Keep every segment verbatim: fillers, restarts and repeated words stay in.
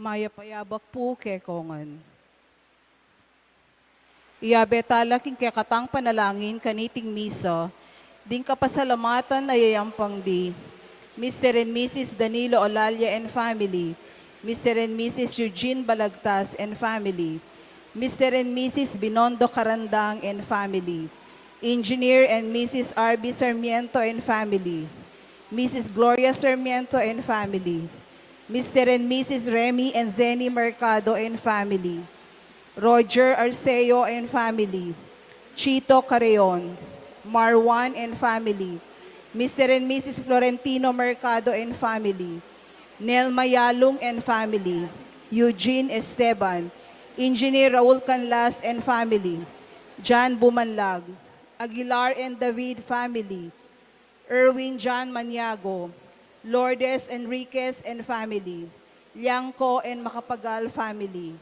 Mayap a yabak pu kekongan. Iyabe tala king kekatang panalangin kaniting misa, ding kapasalamatan a yayampang di Mister and Missus Danilo Olalia and family, Mister and Missus Eugene Balagtas and family, Mister and Missus Binondo Carandang and family, Engineer and Missus R B Sarmiento and family, Missus Gloria Sarmiento and family, Mister and Missus Remy and Zenny Mercado and family, Roger Arceo and family, Chito Carreon, Marwan and family, Mister and Missus Florentino Mercado and family, Nelma Yalung and family, Eugene Esteban, Engineer Raul Canlas and family, John Bumanlag, Aguilar and David family, Erwin John Maniago, Lourdes Enriquez and family, Liangco and Macapagal family,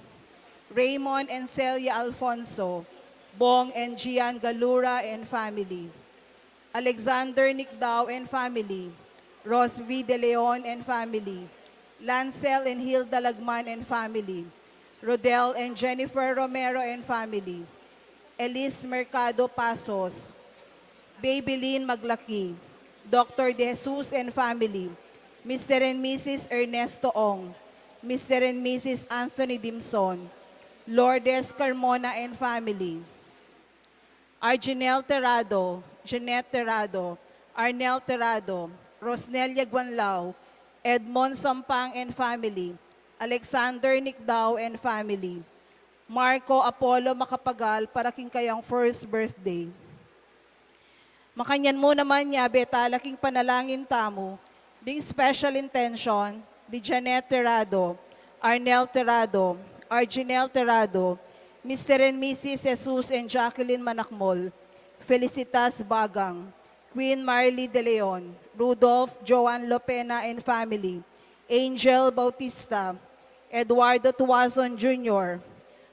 Raymond and Celia Alfonso, Bong and Gian Galura and family, Alexander Nicdao and family, Rose V De Leon and family, Lancel and Hilda Lagman and family, Rodel and Jennifer Romero and family, Elise Mercado Pasos, Babylin Maglaki, Doctor De Jesus and family, Mister and Missus Ernesto Ong, Mister and Missus Anthony Dimson, Lourdes Carmona and family, Arginel Terrado, Jeanette Terrado, Arnel Terrado, Rosnelia Guanlao, Edmond Sampang and family, Alexander Nicdao and family, Marco Apollo Macapagal, para king kayang first birthday. Makanyan mu naman, yabe tala king panalangin tamu ding special intention di Janet Terrado, Arnel Terrado, Arginel Terrado, Mister and Missus Jesus and Jacqueline Manakmol, Felicitas Bagang, Queen Marley De Leon, Rudolph Joan Lopena and family, Angel Bautista, Eduardo Tuazon Junior,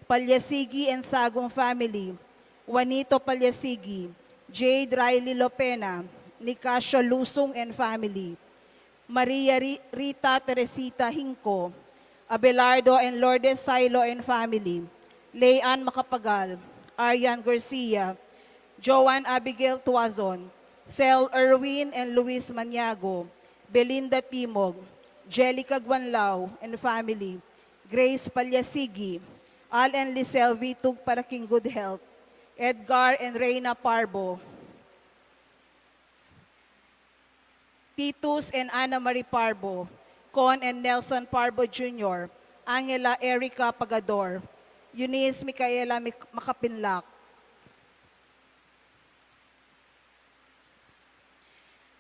Palyasigi and Sagong family, Juanito Palyasigi, Jade Riley Lopena, Nicasio Lusung and family, Maria Ri-, Rita Teresita Hinco, Abelardo and Lourdes Silo and family, Leanne Macapagal, Arian Garcia, Joan Abigail Tuazon, Sel Erwin and Luis Maniago, Belinda Timog, Jelica Guanlao and family, Grace Palyasigi, Al and Lisel Vitug, para king good health, Edgar and Reina Parbo, Titus and Ana Marie Parbo, Con and Nelson Parbo Junior, Angela Erica Pagador, Eunice Micaela Mic-, Makapinlak.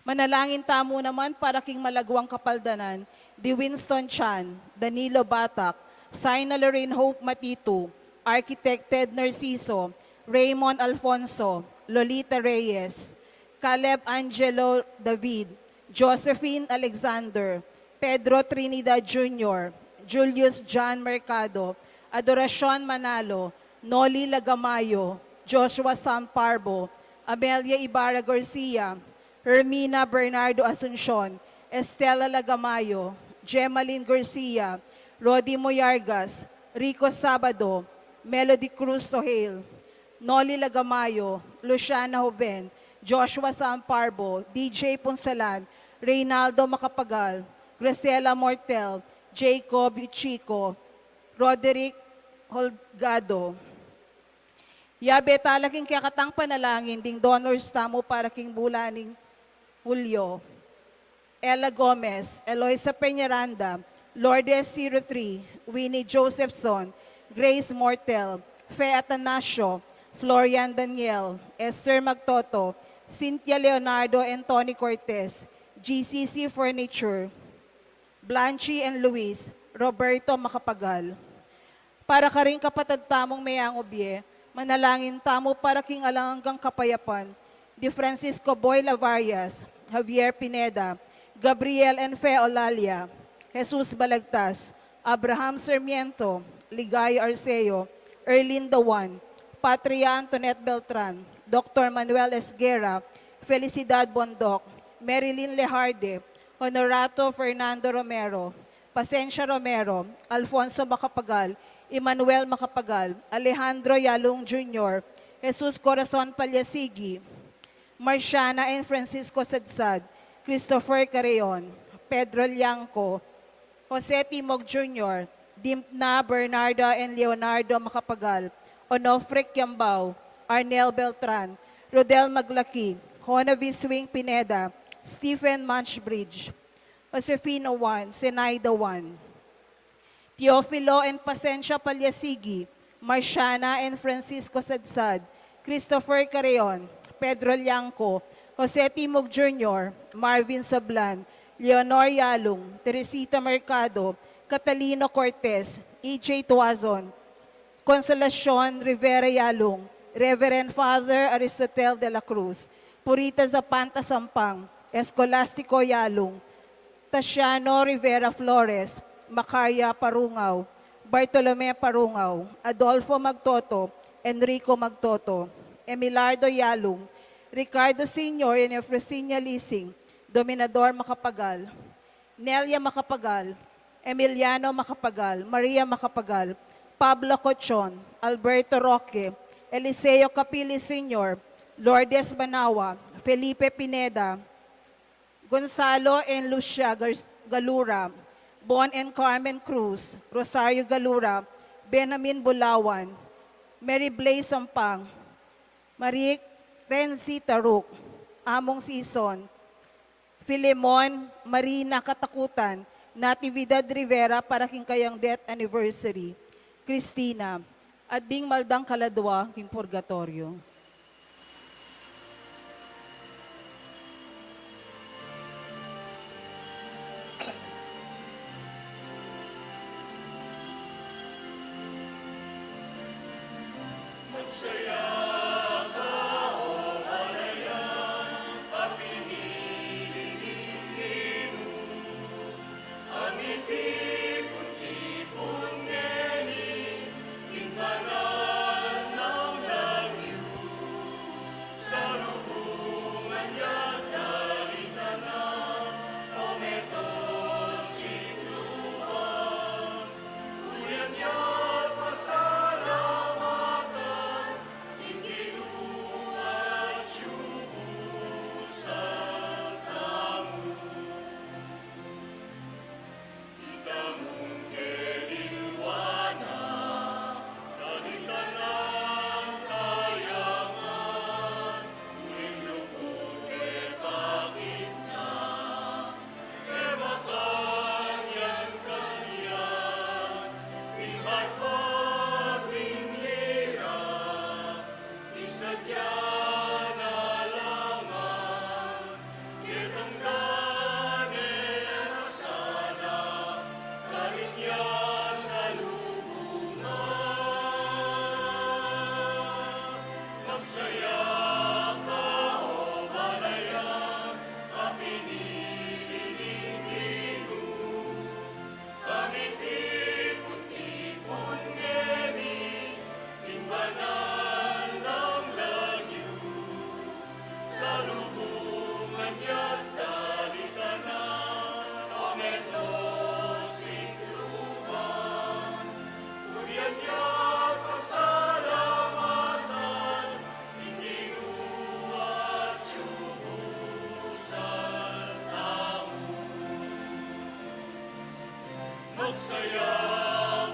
Manalangin tamu naman para king malagwang kapaldanan di Winston Chan, Danilo Batak, Sina Lorraine Hope Matitu, Architect Ted Narciso, Raymond Alfonso, Lolita Reyes, Caleb Angelo David, Josephine Alexander, Pedro Trinidad Junior, Julius John Mercado, Adoracion Manalo, Noli Lagamayo, Joshua Sam Parbo, Amelia Ibarra Garcia, Hermina Bernardo Asuncion, Estela Lagamayo, Gemaline Garcia, Rodi Moyargas, Rico Sabado, Melody Cruz Sohail, Noli Lagamayo, Luciana Joven, Joshua Sam Parbo, D J Punsalan, Reynaldo Macapagal, Graciela Mortel, Jacob Chico, Roderick Holgado. Yabe tala king kekatang panalangin ding donors tamu para king bulan ning Hulyo. Ella Gomez, Eloisa Peñaranda, Lourdes Zero three, Winnie Josephson, Grace Mortel, Fe Atanasio, Florian Daniel, Esther Magtoto, Cynthia Leonardo and Tony Cortez, G C C Furniture, Blanchi and Luis, Roberto Macapagal. Para karing kapatad tamung meyangu bie, manalangin tamu para king alang anggang kapayapan di Francisco Boy Lavarias, Javier Pineda, Gabriel and Fe Olalia, Jesus Balagtas, Abraham Sarmiento, Ligaya Arceo, Erlinda Juan, Patria Antoinette Beltran, Doctor Manuel Esguerra, Felicidad Bondoc, Marilyn Lejarde, Honorato Fernando Romero, Pasensia Romero, Alfonso Macapagal, Emmanuel Macapagal, Alejandro Yalung Junior, Jesus Corazon Palyasigi, Marciana and Francisco Sadsad, Christopher Carreon, Pedro Liangco, Jose Timog Junior, Dimpna, Bernarda and Leonardo Macapagal, Onofre Kiambao, Arnel Beltran, Rodel Maglaki, Honavi Swing Pineda, Stephen Munchbridge, Josefino one, Zenaida one, Teofilo and Pasensia Palyasigi, Marciana and Francisco Sadsad, Christopher Carreon, Pedro Liangco, Jose Timog Junior, Marvin Sablan, Leonor Yalung, Teresita Mercado, Catalino Cortez, E J Tuazon, Consolacion Rivera Yalung, Reverend Father Aristotel de la Cruz, Purita Zapanta Sampang, Escolastico Yalung, Tasiano Rivera Flores, Macaria Parungao, Bartolome Parungao, Adolfo Magtoto, Enrico Magtoto, Emilardo Yalung, Ricardo Senior and Eufrasinia Lising, Dominador Macapagal, Nelia Macapagal, Emiliano Macapagal, Maria Macapagal, Pablo Cochon, Alberto Roque, Eliseo Capilis Senior, Lourdes Banawa, Felipe Pineda, Gonzalo and Lucia Gar-, Galura, Bon and Carmen Cruz, Rosario Galura, Benjamin Bulawan, Mary Blaze Sampang, Marie Renzi Taruk, Among Sison, Filemon, Marina Katakutan, Natividad Rivera para king kayang death anniversary. Christina, at ding maldang kaladua king purgatorio. Magsaya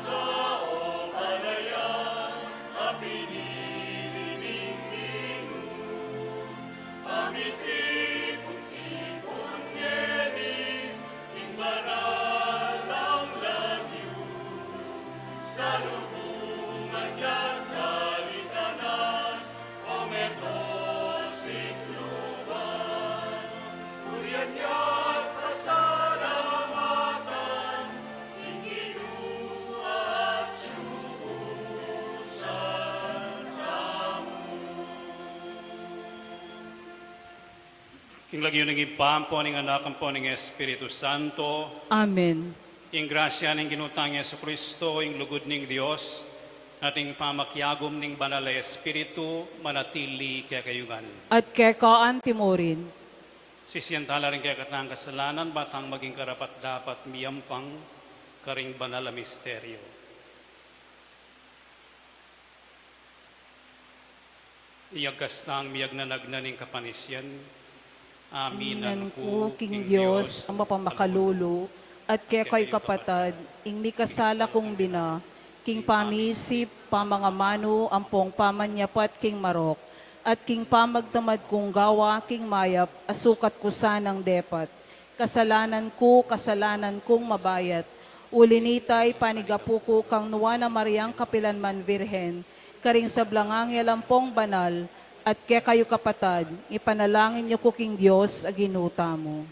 ka, o balayan a pinili ning Ginu, a mitipun-tipun ngeni king banal nang lagyu. Salubungan ya tamu ing tanan, o meto sikluban, purian ya at pasalamatan ing Ginu atyu pusan tamu. King lagyu ning Ibpa, ampo ning Anak, ampo ning Espiritu Santo. Amen. Ing grasya ning Ginu tang Jesucristo, ing lugud ning Dios, at ing pamakiagum ning Banal a Espiritu, manatili kekayu ngan. At keka antimurin. Sisian tala ring kekatang kasalanan, ba tang maging karapat-dapat miyampang Karing banal a misteryo. Iyagkas tang miyagnanagnan ing kapanisian, aminan ku king Dios a mapamakalulu, at kekayu kapatad, ing mikasala kung bina, king pamisip, pamangamanu, ampong pamanyapat king marok, at king pamagtamad kung gawa king mayap a sukat ku sanang depat. Kasalanan ku, kasalanan kung mabayat. Uli nita, ipanigapu ku kang Nuan a Mariang kapilanman Virgen, karing sablang anghel ampong banal, at kekayu kapatad, ipanalangin yu ku king Dios a Ginu tamu.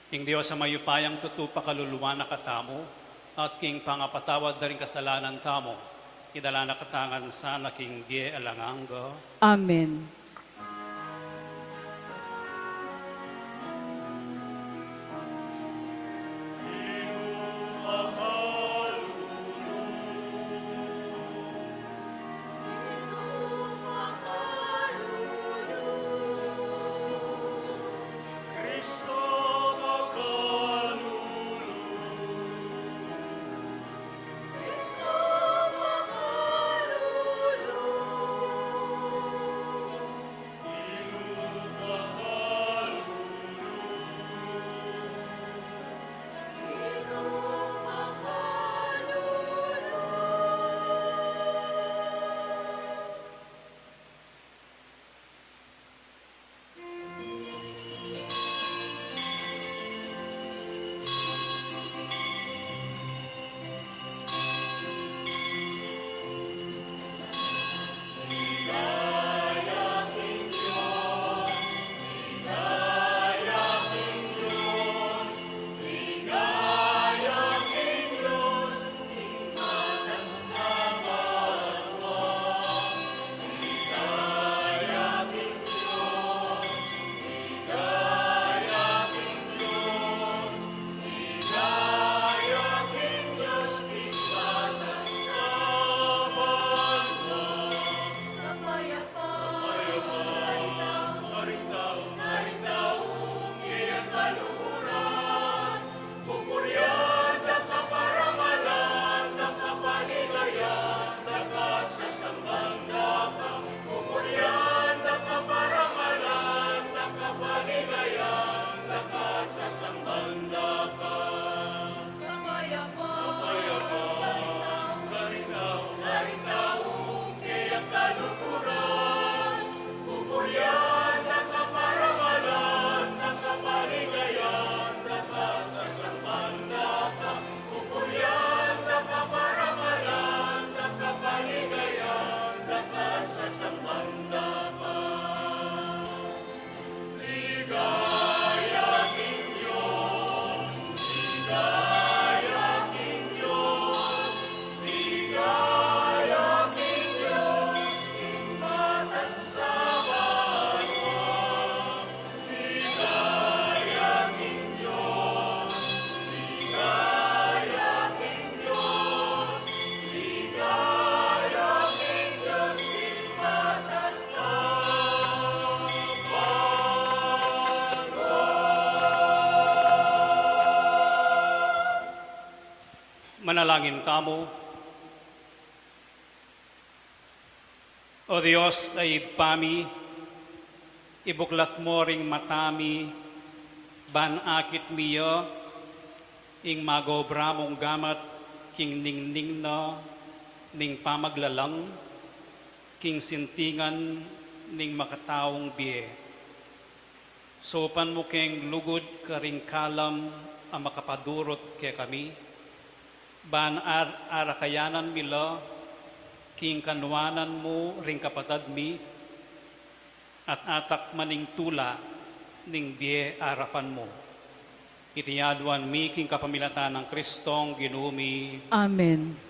Ing Dios a mayupayang tutu pakaluluan na katamu, at king pangapatawad da ring kasalanan tamu, idala na katamu ngan sana king bie alang angga. Amen. Manalangin tamu. O Dios a Ibpa mi, ibuklat mu ring mata mi, ban akit mi ya ing magobra mung gamat king ningning na ning pamaglalang, king sintingan ning makataung bie. Saupan mu keng lugud karing kalam a makapadurut kekami, ban ar-, arakayanan mi la king kanuanan mu ring kapatad mi, at atak man ing tula ning bie arapan mu. Iti aduan mi king kapamilatan nang Kristong Ginu mi. Amen.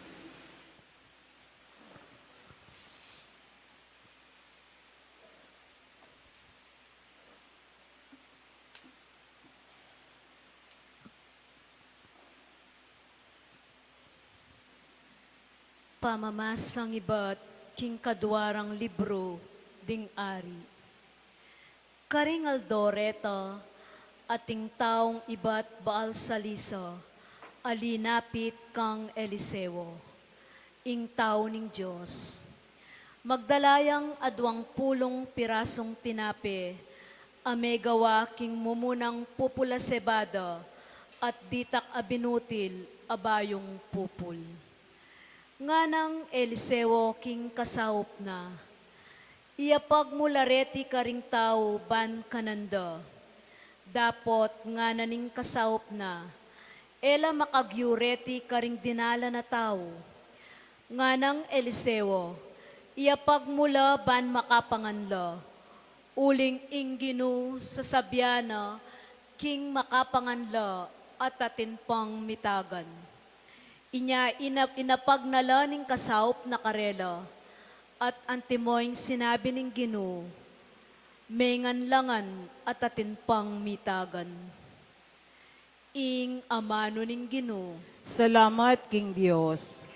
Pamamasang ibat king kaduarang libru ding Ari. Karing aldo reta, ating taung ibat Baal Salisa, Alinapit kang Eliseo, ing tau ning Dios. Magdala yang aduang pulung pirasung tinape a megawa king mumunang pupul a sebada at ditak a binutil a bayung pupul. Nganang Eliseo king kasaup na, "Iyapag mu la reti karing tau ban kanan da." Dapot ngana ning kasaup na, "E la makagyu reti karing dinalan a tau." Nganang Eliseo, "Iyapag mu la ban makapangan la. Uling ing Ginu sasabian na king makapangan la at atin pang mitagan." Inya ina-, inapag na la ning kasaup na karela, at antimo ing sinabi ning Ginu, "Mengan la ngan at atin pang mitagan." Ing amanu ning Ginu. Salamat king Dios.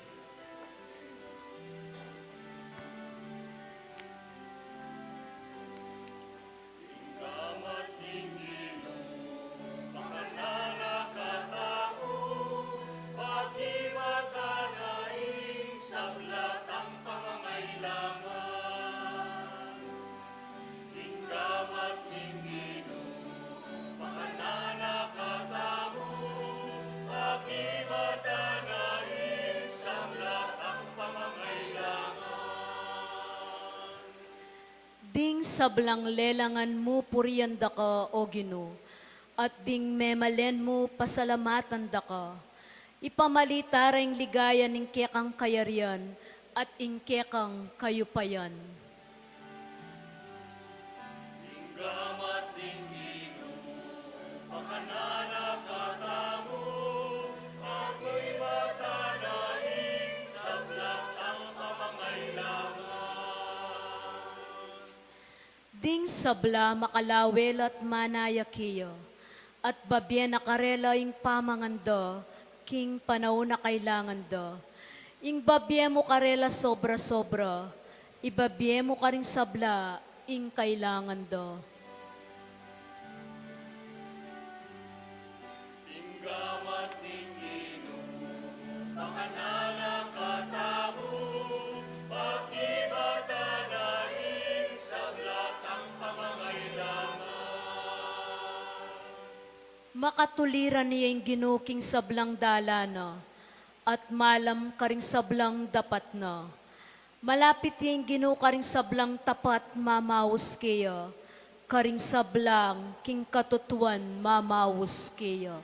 Ding sablang lelangan mu purian da ka, O Ginu, at ding memalen mu pasalamatan da ka. Ipamalita ra ing ligaya ning kekang kayarian at ing kekang kayupayan. Ding sabla makalawe la't manaya keya, at babie na karela ing pamangan da king panaun a kailangan da. Ing babie mu karela sobra-sobra, ibabie mu karing sabla ing kailangan da. Makatuliran ya ing Ginu king sablang dalan na, at malam karing sablang dapat na. Malapit ya ing Ginu karing sablang tapat mamaus keya, karing sablang king katutuan mamaus keya.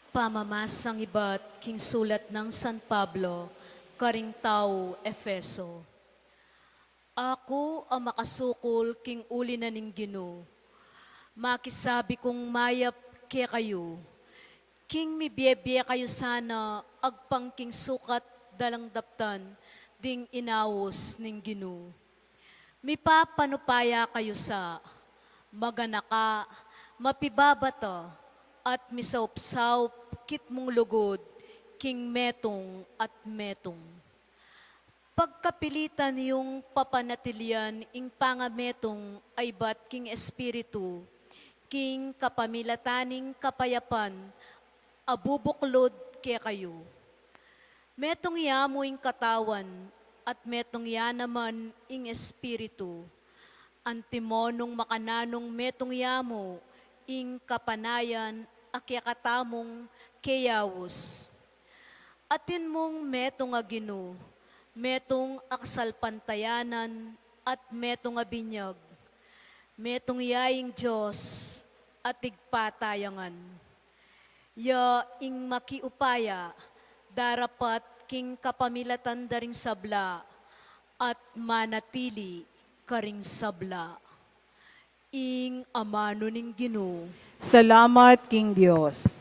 Pamamasang ibat king sulat nang San Pablo karing tau Efeso. Aku a makasukul king uli na ning Ginu, makisabi kung mayap kekayu, king mibie-bie kayu sana agpang king sukat dalang daptan ding inaus ning Ginu. Mipapanupaya kayu sa, maganaka, mapibabata, at misaup-saup kitmung lugud king metung at metung. Pagkapilitan yung papanatilian ing pangametung a ibat king Espiritu, king kapamilatan ning kapayapan a bubuklud kekayu. Metung ya mu ing katawan, at metung ya naman ing Espiritu. Antimo nung makananung metung ya mu ing kapanayan a kekatamung keyaus. Atin mung metung a Ginu, metung a kasalpantayanan, at metung a binyag. Metung ya ing Dios, at Ibpa taya ngan. Ya ing makiupaya, darapat king kapamilatan da ring sabla, at manatili karing sabla. Ing amanu ning Ginu. Salamat king Dios.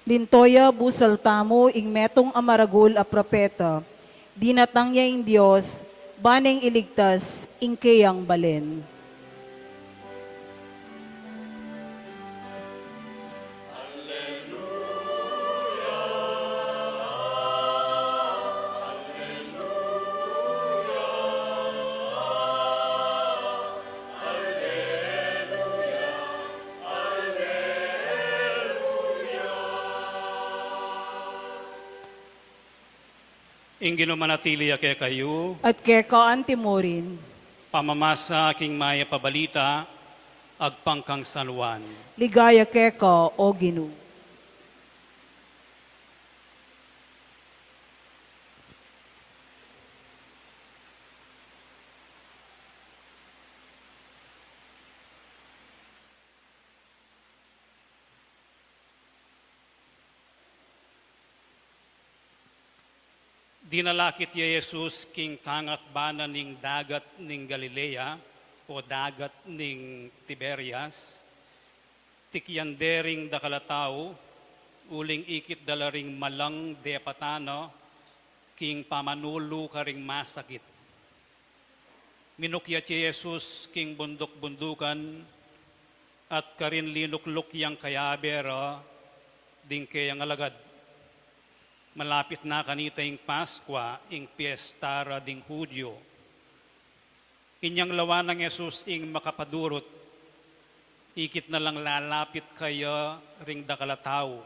Linto ya busal tamu ing metung a maragul a propeta. Dinatang ya ing Dios, ban neng iligtas ing keyang balen. Ing Ginu manatili ya kekayu. At keka antimurin. Pamamasa king mayap a balita agpang kang San Juan. Ligaya keka, O Ginu. Dinalakit ya Jesus king kangatbanan ning dagat ning Galilea, o dagat ning Tiberias. Tikyan de ring dakal a tau, uling ikit da la ring malang depatan na king pamanulu karing masakit. Minukyat ya i Jesus king bunduk-bundukan, at karin linukluk yang kayabe ra ding keyang alagad. Malapit na kanita ing Paskua, ing piesta ra ding Judio. Inyang lawan nang Jesus ing makapadurut, ikit na lang lalapit kaya ring dakal a tau.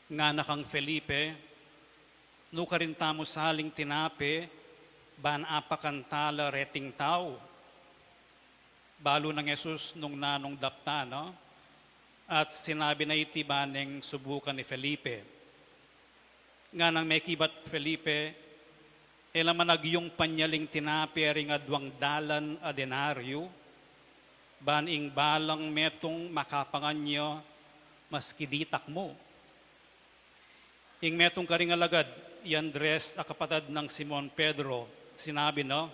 Ngana kang Felipe, "Nu karin tamu saling tinape, ban apakan ta la reting tau?" Balu nang Jesus nung nanung daptan na, at sinabi na iti ban neng subukan i Felipe. Nganang mekibat Felipe, "E la man agyung panyaling tinape ring adwang dalan a denaryo, ban ing balang metung makapangan ya maski ditak mu?" Ing metung karing alagad, i Andres a kapatad nang Simon Pedro, sinabi na,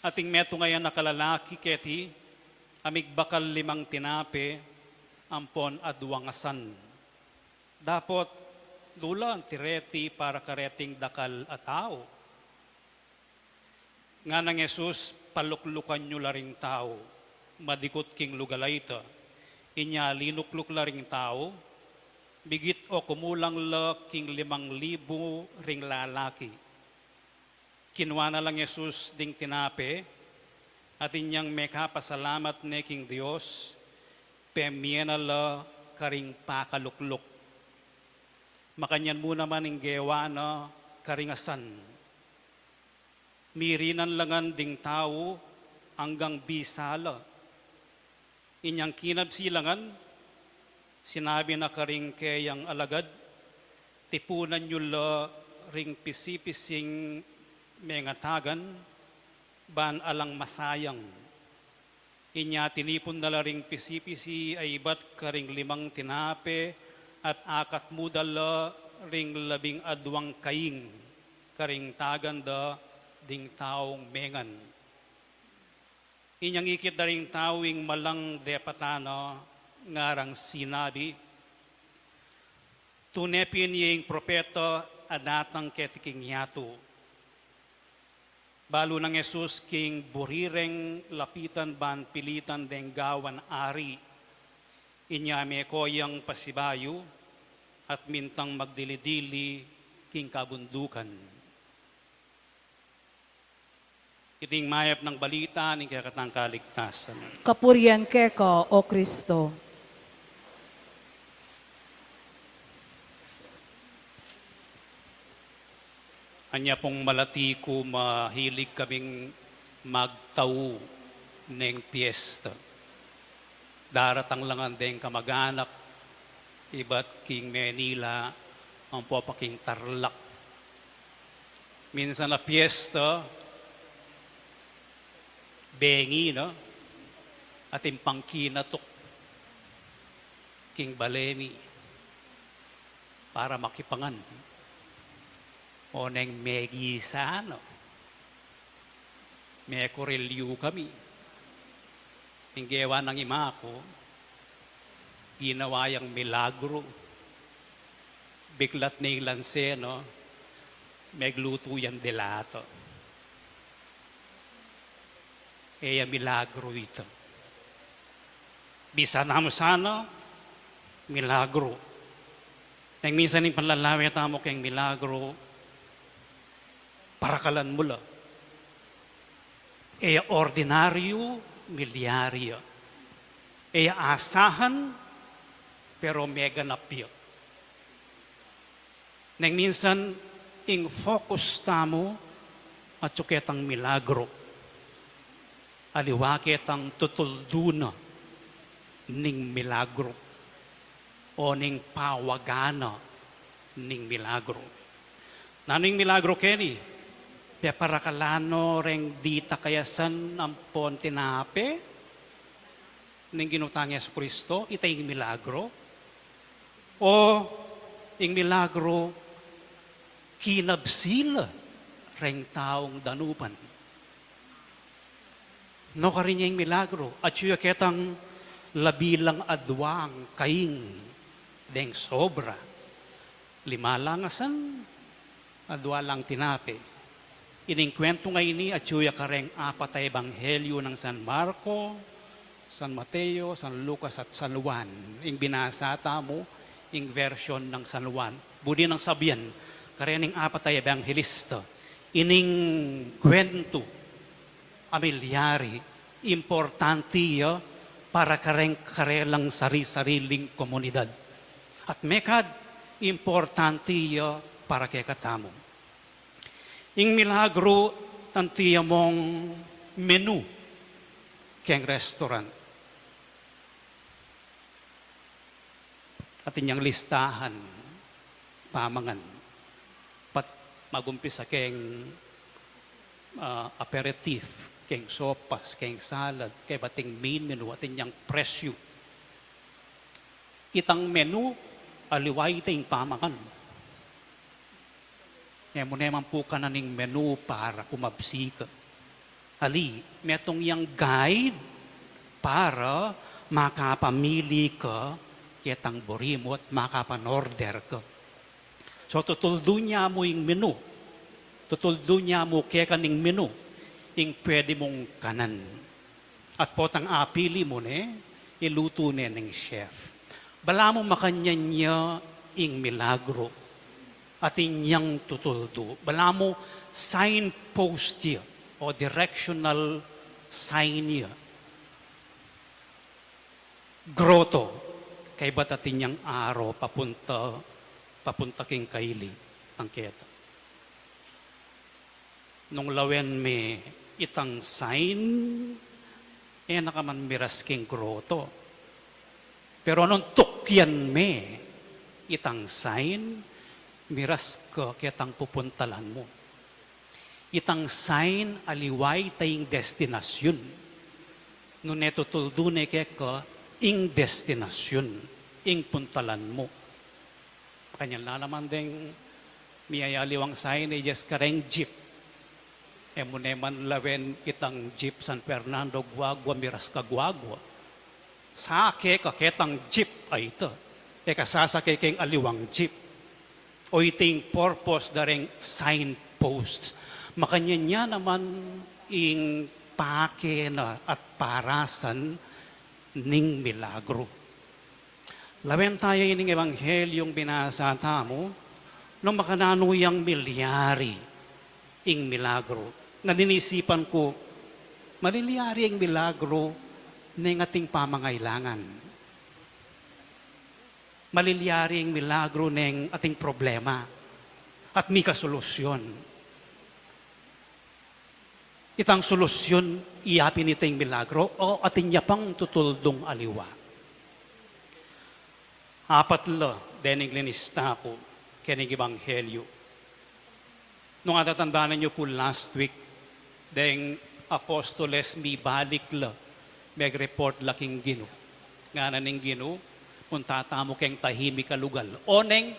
"Ating metung a yan a kalalaki keti a migbakal limang tinape ampon adwang asan. Dapot nu la anti reti para kareting dakal a tau?" Nganang Jesus, "Paluklukan yu la ring tau madikut king lugal a ita." Inya linukluk la ring tau, migit o kumulang la king limang libu ring lalaki. Kinua na lang Jesus ding tinape, at inyang mekapasalamat ne king Dios, pemie na la karing pakalukluk. Makanyan mu naman ing gewa na karing asan. Mirinan la ngan ding tau anggang bisa la. Inyang kinabsi la ngan, sinabi na karing keyang alagad, "Tipunan yu la ring pisi-pising mengatagan, ban alang masayang." Inya tinipun na la ring pisi-pisi a ibat karing limang tinape, at akatmu da la ring labing adwang kaing karing tagan da ding taung mengan. Inyang ikit da ring tau ing malang depatan na, ngarang sinabi, "Tune pin ya ing propeta a datang keti king yatu." Balu nang Jesus king buri reng lapitan ban pilitan deng gawan ari. Inya meko yang pasibayu at mintang magdili-dili king kabundukan. Iti ing mayap nang balita ning kekatang kaligtasan. Kapurian keka, O Kristo. Anya pung malati ku, mahilig kaming magtau neng piyesta. Daratang la ngan deng kamag-anak ibat king Manila, ampo pa king Tarlac. Minsan a piyesta, bengi, no? Atin pang kinatuk king bale mi para makipangan. O neng megisa, no? Mekurilyu kami. Ing gewa nang ima ku, Ginawa yang milagro. Bigla't nilanse, no? Meglutu yang delata. E ya milagro ita. Bisa na mu sana, milagro. Neng minsan ing panlalawe tamu keng milagro, parakalan mu la. E ya ordinaryu, milyari ya. E ya asahan, pero meganap ya. Neng minsan ing focus tamu atyu ketang milagro. Aliwa ketang tutuldu na ning milagro o ning pawagan na ning milagro. Nanu ing milagro keni? Peparakalan no reng ditak a asahan ampon tinape ning Ginu tang Jesucristo, ita ing milagro? O ing milagro kinabsi la reng taung danupan? Nukarin ya ing milagro? Atyu ya ketang labi lang aduang kaing deng sobra. Lima lang asahan, adua lang tinape. Ining kuwentu ngeni atyu ya kareng apat a ebanghelyo nang San Marco, San Mateo, San Lucas, at San Juan. Ing binasa tamu, ing version nang San Juan. Buri nang sabian karening apat a ebanghelista, ining kuwentu a milyari, importante ya para kareng karelang sari-sariling komunidad. At mekad, importante ya para kekatamu. Ing milagro, anti ya mung menu keng restaurant. Atin yang listahan pamangan. Pat magumpisa keng, ah, aperitif, keng sopas, keng salad, keng bating main menu, atin yang presyu. Itang menu, aliwa ita ing pamangan. E mu ne man pu kanan ing menu para kumabsi ka. Ali, metung yang guide para makapamili ka ketang buri mu at makapan-order ka. So, tutuldu ne mu ing menu. Tutuldu ne mu keka ning menu ing pwede mung kanan. At potang apili mu ne, ilutu ne ning chef. Balamu makanyan ya ing milagro. Atin yang tutuldu. Balamu signpost ya o directional sign ya. Grotto, kaybat atin yang aro papunta, papunta king kaili, tangketa. Nung lawen me itang sign, e na ka man miras king grotto. Pero nung tukyan me itang sign, miras ka ketang pupuntalan mu. Itang sign, aliwa ita ing destinasyun. Nune tutuldu ne keka ing destinasyun, ing puntalan mu. Makanyan la naman deng miyayaliwang signages kareng jeep. E mu ne man lawen itang jeep San Fernando Guagua, miras ka Guagua. Sake ka ketang jeep a ita. E ka sasake keng aliwang jeep. O ita ing purpose da reng signposts. Makanyan ya naman ing pake na at parasan ning milagro. Lawen taya ining ebanghelyung binasa tamu, nung makananu yang milyari ing milagro. Nanisipan ku, malilyari ing milagro neng ating pamangailangan. Malilyari ing milagro neng ating problema at mika solusyon. Itang solusyon, iya pin ita ing milagro o atin ya pang tutuldung aliwa? Apat la dening linista ku kening ebanghelyo. Nung atatandanan yu pu last week, deng apostoles mibalik la, meg-report la king Ginu. Ngana ning Ginu, munta tamu keng tahimik a lugal. Oneng,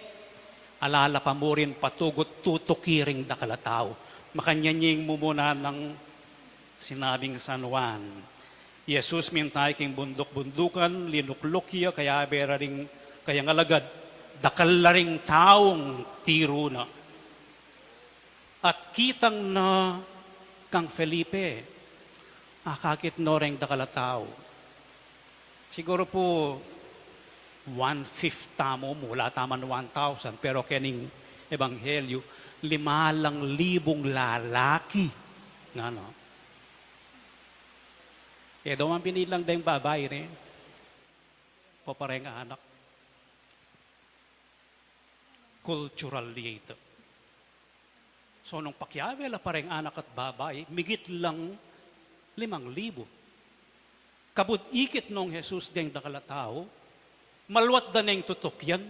ala la pa murin patugut tutuki ring dakal a tau. Makanyan ing mumuna nang sinabing San Juan, Jesus mintay king bunduk-bundukan, linukluk ya, kayabe ra ring kayang alagad, dakal la ring taung tiru na. At kitang na kang Felipe, akakit no reng dakal a tau. Siguru pu one-fifth tamu, mula taman one thousand, pero kening ebanghelyu, lima lang libung lalaki. Ngana. E daw man binilang deng babai, ne? Papareng anak. Cultural ya ita. So, nung pakiabe la pareng anak at babai, migit lang limang libu. Kabud ikit nong Jesus deng dakal a tau, maluat da neng tutukyan.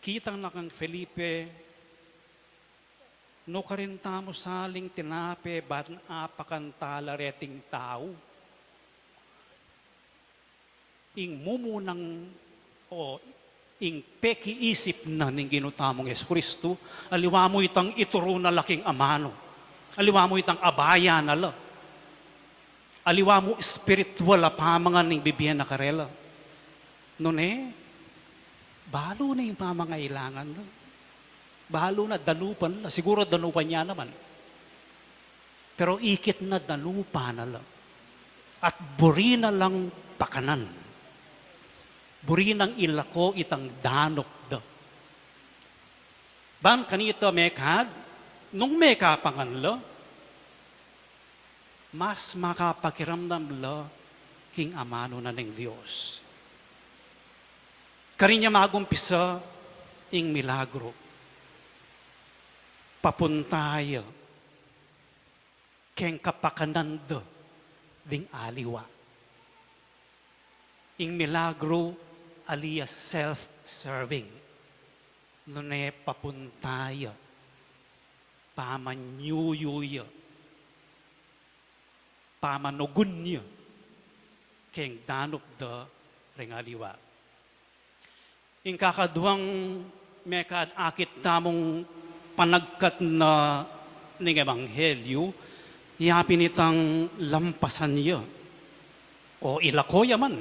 Kitang na kang Felipe, nukarin tamu saling tinape ban apakan tala reting tau? Ing mumunang o ing pekiisip na ning Ginu tamung Jesucristo, aliwa mu itang ituru na la king amanu. Aliwa mu itang abaya na la. Aliwa mu espiritual a pamangan ning bibie na karela. Nune, balu na ing pamangailangan na. Balu na danupan la. Siguru danupan ya naman. Pero ikit na danupan na la. At buri na lang pakanan. Buri nang ilako itang danup da. Ban kanita mekad, nung mekapangan la, mas makapakiramdam la king amanu na ning Dios. Karin ya magumpisa ing milagro. Papunta ya keng kapakanan da ding aliwa. Ing milagro ali ya self-serving. Nune papunta ya, pamanyuyu ya, pamanugun ya keng danup da ring aliwa. Ing kakaduang mekad-akit tamung panagkat na ning ebanghelyu, ya pin itang lampasan ya o ilako ya man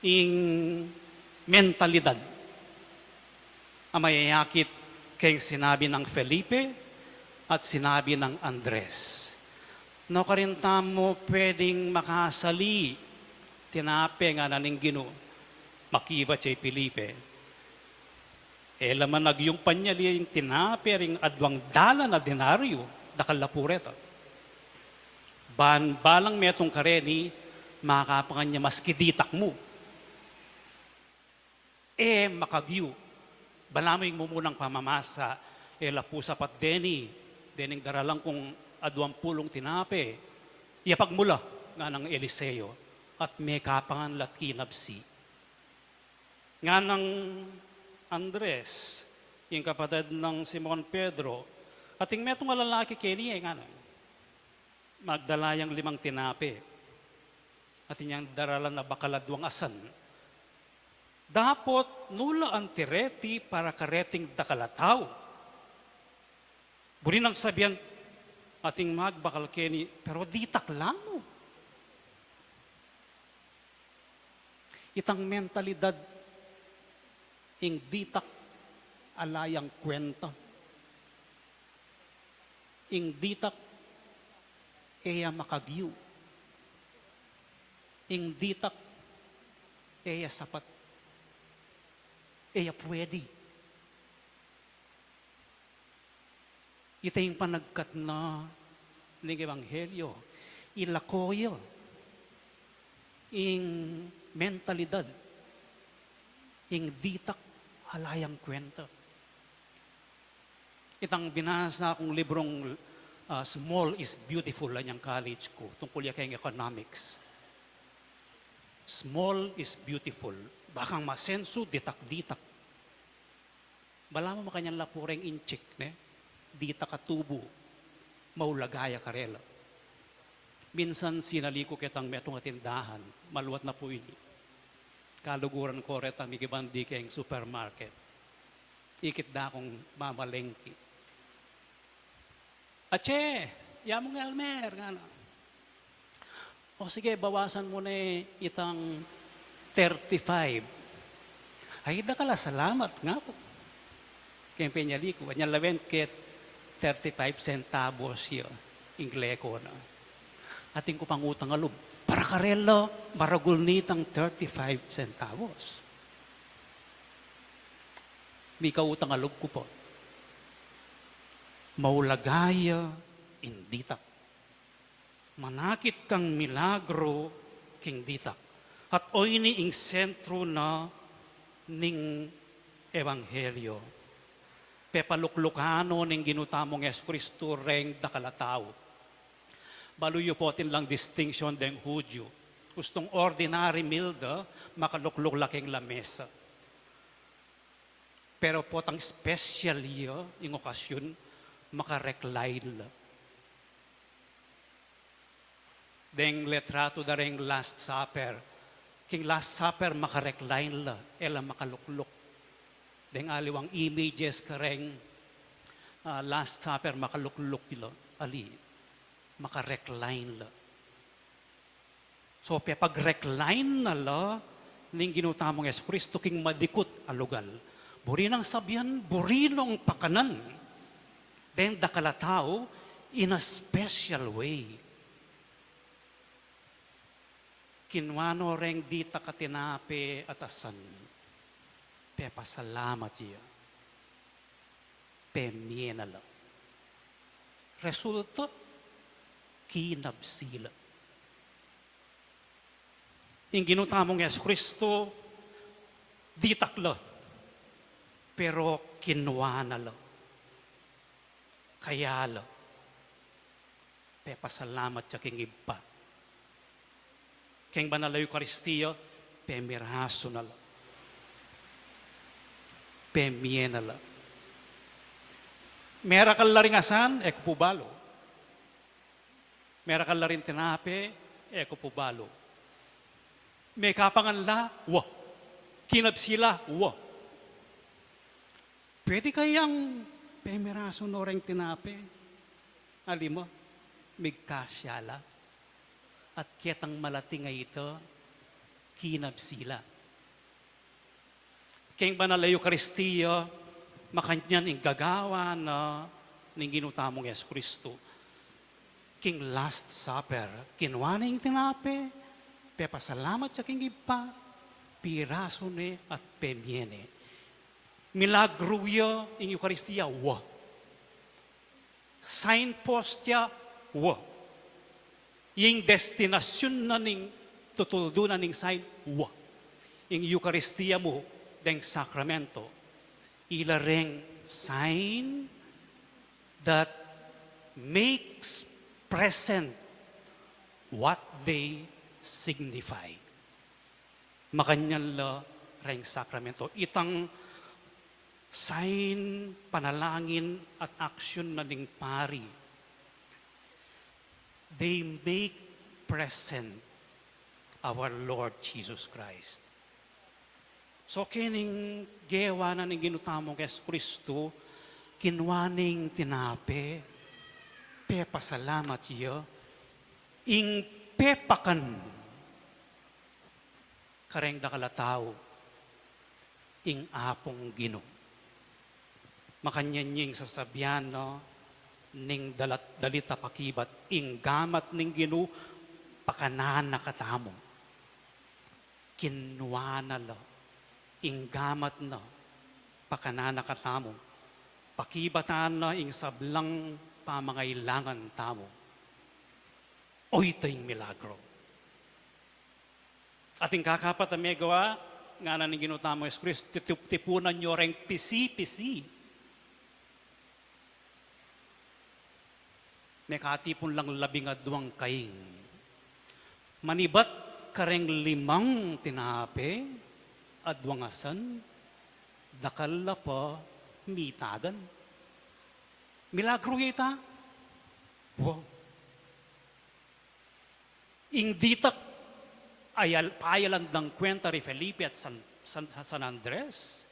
ing mentalidad a mayayakit keng sinabi nang Felipe at sinabi nang Andres. Nukarin tamu pwedeng makasali tinape, ngana ning Ginu, makibat ya i Felipe. E la man agyung panyali ing tinape ring aduang dalan a denaryo, dakal la pu reta. Ban balang metung kareni, makapangan ya maski ditak mu. E makagyu. Balamu ing mumunang pamamasa, e la pu sapat deni, dening daralan kung aduang pulung tinape. Iyapag mu la, nganang Eliseo, at mekapangan la't kinabsi. Nganang Andres, ing kapatad nang Simon Pedro, ating metung a lalaki keni e, ngana, magdala yang limang tinape. Atin yang daralan a bakal a duang asan. Dapot nu la anti reti para kareting dakal a tau? Buri nang sabian, atin magbakal keni, pero ditak la mu. Itang mentalidad, ing ditak ala yang kwenta. Ing ditak e ya makagyu. Ing ditak e ya sapat. E ya pwedi. Ita ing panagkat na ning ebanghelyo. Ilako ya ing mentalidad, ing ditak ala yang kwenta. Itang binasa kung librung, ah, Small is Beautiful, anyang college ku, tungkul ya keng economics. Small is beautiful. Bakang masensu, ditak-ditak. Balamu makanyan la pu reng inchik, ne? Ditak a tubu, maulaga ya karela. Minsan sinali ku ketang metung a tindahan, maluat na pu ini. Kaluguran ko reta, mikibat di keng supermarket. Ikit da kung mamalengki. "Ache, ya mung Elmer," ngana. O sige, bawasan mu ne itang thirty-five. Ay, dakal a salamat, ngaku. Keng penyali ku, anya lawen ke thirty-five centavos ya, ing leko na. Atin ku pang utang a lub, para karela, maragul nitang thirty-five centavos. Mika utang a lub ku pa. Maulaga ya ing ditak. Manakit kang milagru king ditak. At oyni ing sentru na ning ebanghelyo. Pepaluklukan no ning Ginu tamung Jesucristo reng dakal a tau. Balu yu pa, atin lang distinction deng Hudyu. Ustung ordinary meal da, makalukluk la keng lamesa. Pero potang special ya ing okasyun, maka-recline la. Deng litratu da reng Last Supper. King Last Supper, maka-recline la, e la makalukluk. Deng aliwang images kareng, ah, Last Supper, makalukluk la, ali, maka-recline la. So, pepag-recline na la ning Ginu tamung Jesucristo king madikut a lugal. Buri nang sabian, buri nang pakanan deng dakal a tau in a special way. Kinua no reng ditak a tinape at asan, pepasalamat ya, pemie na la. Resulta, kinabsi la. Ing Ginu tamung Jesucristo, ditak la, pero kinua na la. Kaya la, pepasalamat ya king Ibpa. Keng banal a Eukaristia, pemirasu na la. Pemie na la. Merakal la ring asan, e ku pu balu. Merakal la ring tinape, e ku pu balu. Mekapangan la, wa. Kinabsi la, wa. Pwede kayang pemirasu no reng tinape? Ali mu, migkasya la. At ketang malating a ita, kinabsi la. Keng banal a Eukaristia, makanyan ing gagawan na ning Ginu tamung Jesucristo. King Last Supper, kinua ne ing tinape, pepasalamat ya king Ibpa, pirasu ne at pemie ne. Milagru ya ing Eukaristia, wa. Signpost ya, wa. Ing destinasyun na ning tutuldu na ning sign, wa. Ing Eukaristia mu deng sakramento, ila reng sign that makes present what they signify. Makanyan la reng sakramento. Itang sign, panalangin, at action na ning pari, they make present our Lord Jesus Christ. So, kening gewa na ning Ginu tamung Jesucristo, kinua ne ing tinape, pepasalamat ya, ing pepakan kareng dakal a tau, ing Apung Ginu. Makanyan ya ing sasabian na ning dalat, dalit a pakibat, ing gamat ning Ginu, pakanan na katamu. Kinua na la ing gamat na, pakanan na katamu. Pakibatan na ing sablang pamangailangan tamu. Oyta ing milagro. At ing kakapat a megawa, ngana ning Ginu tamung Jesucristo, "Tip-, tipunan yu reng pisi-pisi." Mekatipun lang labing aduang kaing. Manibat kareng limang tinape, aduang asan, dakal la pa mitagan. Milagro ya ita? Wow. Ing ditak, ayal-, payalan dang kuwenta ri Felipe at San, San, San Andres,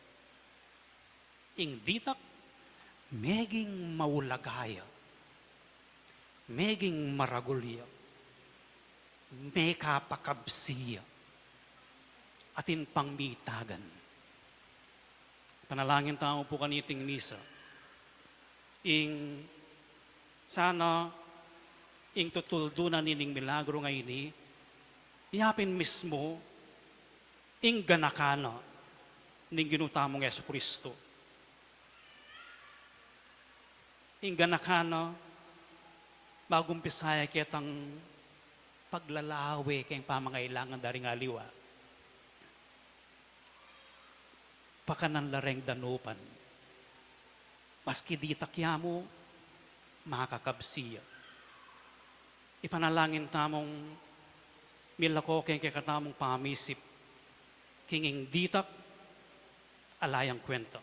ing ditak, meging maulaga ya, meging maragul ya. mekapakabsi ya, atin pang mitagan. Panalangin tamu pu kaniting misa. Ing sana ing tutuldunan nining milagro ngeni, ya pin mismu ing ganakan na ning Ginu tamung Jesucristo. Ing ganakan na, mag-umpisa ya ketang paglalawe keng pamangailangan da ring aliwa. Pakanan la reng danupan. Maski ditak ya mu, makakabsi ya. Ipanalangin tamung milako keng kekatamung pamisip, king ing ditak, ala yang kwenta.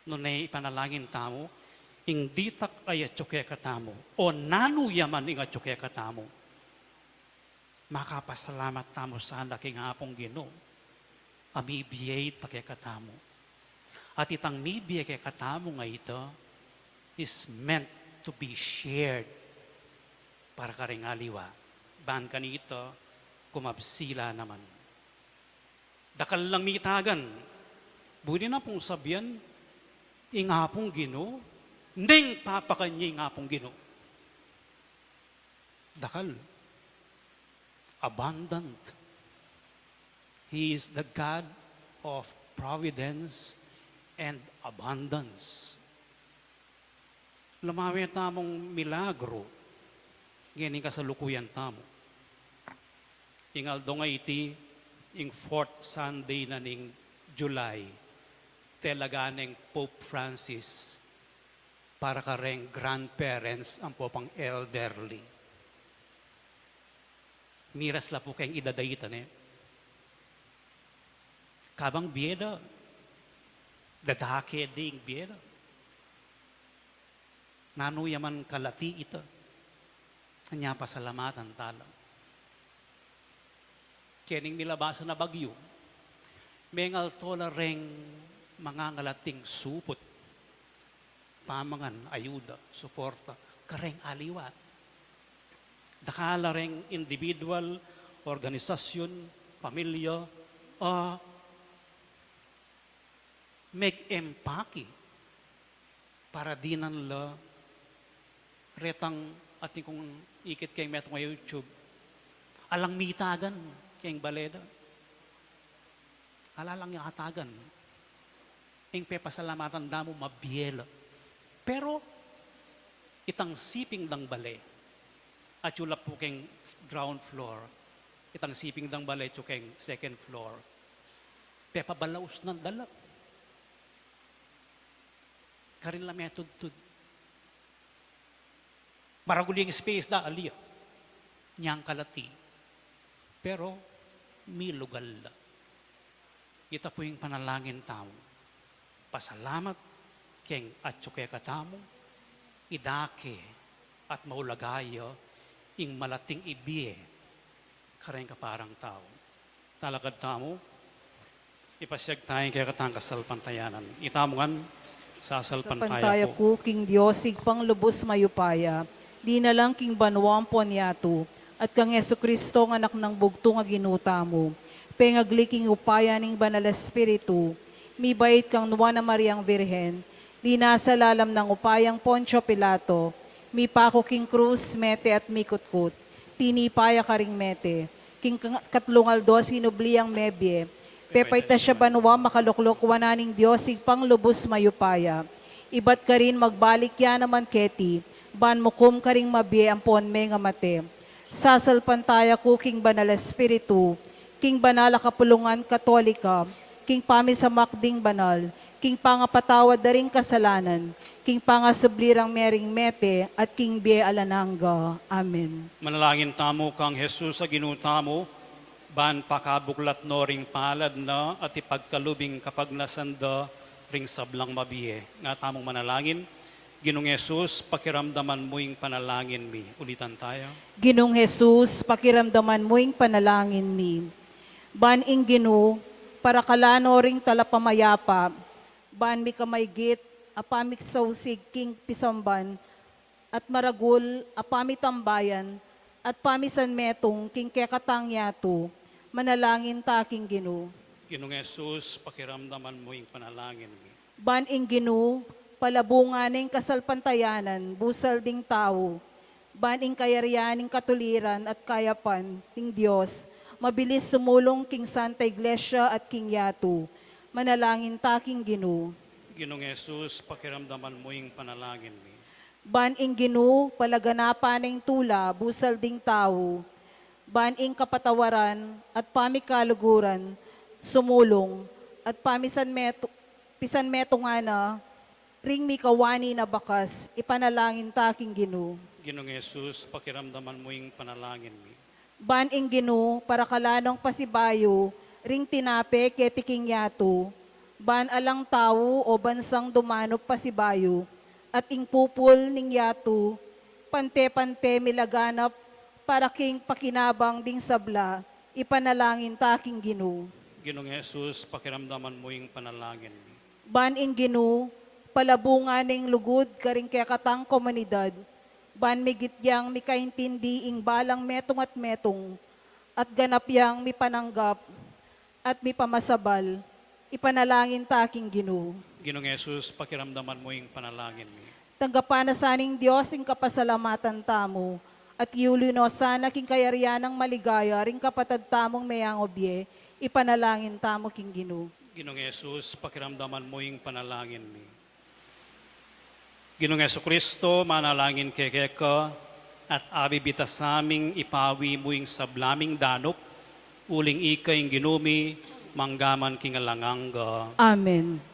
Nune ipanalangin tamu, ing ditak a atyu kekatamu, o nanu ya man ing atyu kekatamu, makapasalamat tamu sana king Apung Ginu a mibie ita kekatamu. At itang mibie kekatamu a ita is meant to be shared para karing aliwa. Ban kanita, kumabsi la naman. Dakal lang mitagan. Buri na pung sabian, ing Apung Ginu, neng papakan ya ing Apung Ginu. Dakal. Abundant. He is the God of providence and abundance. Lumawe tamung milagro, ngening kasalukuyan tamu. Ing aldo ngeni, ing fourth Sunday na ning July, telaga neng Pope Francis para kareng grandparents ampo pang elderly. Miras la pu keng idad a ita, ne? Kabang bie da, dadake ding bie da. Nanu ya man kalati ita, anya pasalamatan tala. Kening milabasan a bagyu, mengalto la reng mangangalating suput, pamangan, ayuda, suporta, kareng aliwa. Dakal la reng individual, organisasyun, pamilya, a, meg-empaki para dinan la retang atin kung ikit keng metung a YouTube. Alang mitagan keng bale da. Ala lang atagan. Ing pepasalamatan da mu mabie la. Pero, itang siping dang bale, atyu la pu keng ground floor, itang siping dang bale atyu keng second floor. Pepabalausnan da la. Karin la metudtud. Maragul ing space da, ali ya. Nyang kalati. Pero, milugal la. Ita pu ing panalangin tamu. Pasalamat keng atyu kekatamu, idake at maulaga ya ing malating ibie kareng kaparang tau. Talakad tamu, ipasiag taya ing kekatang kasalpantayanan. Itamu ngan, sasalpantaya ku king Dios Ibpang lubus mayupaya, dinalang king banua ampon yatu, at kang Jesucristo, a Anak nang bugtung a Ginu tamu, pengagli king upaya ning Banal Espiritu, mibait kang Nuan a Mariang Virgen, linasa lalam nang upayang Poncio Pilato, mipaku king krus, mete at mikutkut, tinipa ya karing mete, king ka-, katlung aldo sinubli yang mebie, pepaitas ya banua, makalukluk wanan ning Dios Ibpang lubus mayupaya. Ibat karin magbalik ya naman keti, ban mukum karing mabie ampon mengamate. Sasalpantaya ku king Banal Espiritu, king banal a kapulungan Katolika, king pamisamak ding banal, king pangapatawad da ring kasalanan, king pangasubli rang mering mete, at king bie alang angga. Amen. Manalangin tamu kang Jesus a Ginu tamu, ban pakabuklat no ring palad na at ipagkalub ing kapagnasan da ring sablang mabie. Nga tamung manalangin, Ginung Jesus, pakiramdaman mu ing panalangin mi. Ulitan taya. Ginung Jesus, pakiramdaman mu ing panalangin mi. Ban ing Ginu, parakala no ring talapamayapa, ban mikamaygit a pamiksausig king pisamban, at maragul a pamitambayan, at pamisan metung king kekatang yatu, manalangin ta king Ginu. Ginung Jesus, pakiramdaman mu ing panalangin mi. Ban ing Ginu, palabungan ning kasalpantayanan, busal ding tau, ban ing kayarian ning katuliran at kayapan ning Dios, mabilis sumulung king Santa Iglesia at king yatu, manalangin ta king Ginu. Ginung Jesus, pakiramdaman mu ing panalangin mi. Ban ing Ginu, palaganapan ning tula, busal ding tau, ban ing kapatawaran at pamikaluguran, sumulung, at pamisan metu-, pisan metungan na, ring mikawani na bakas, ipanalangin ta king Ginu. Ginung Jesus, pakiramdaman mu ing panalangin mi. Ban ing Ginu, parakalan nong pasibayu, ring tinape keti king yatu, ban alang tau o bansang dumanup pasibayu, at ing pupul ning yatu, pante-pante milaganap, para king pakinabang ding sabla, ipanalangin ta king Ginu. Ginung Jesus, pakiramdaman mu ing panalangin mi. Ban ing Ginu, palabungan ning lugud karing kekatang komunidad, ban migit yang mikaintindi ing balang metung at metung, at ganap yang mipananggap, at mipamasabal, ipanalangin ta king Ginu. Ginung Jesus, pakiramdaman mu ing panalangin mi. Tanggapan na sa ning Dios ing kapasalamatan tamu, at iuli no sana king kayarian nang maligaya ring kapatad tamung meyangubye, ipanalangin tamu king Ginu. Ginung Jesus, pakiramdaman mu ing panalangin mi. Ginung Jesucristo, manalangin kekeka, at abibita saming ipawi mu ing sabla ming danup, uling ika ing Ginu mi, mangga man king alang angga. Amen.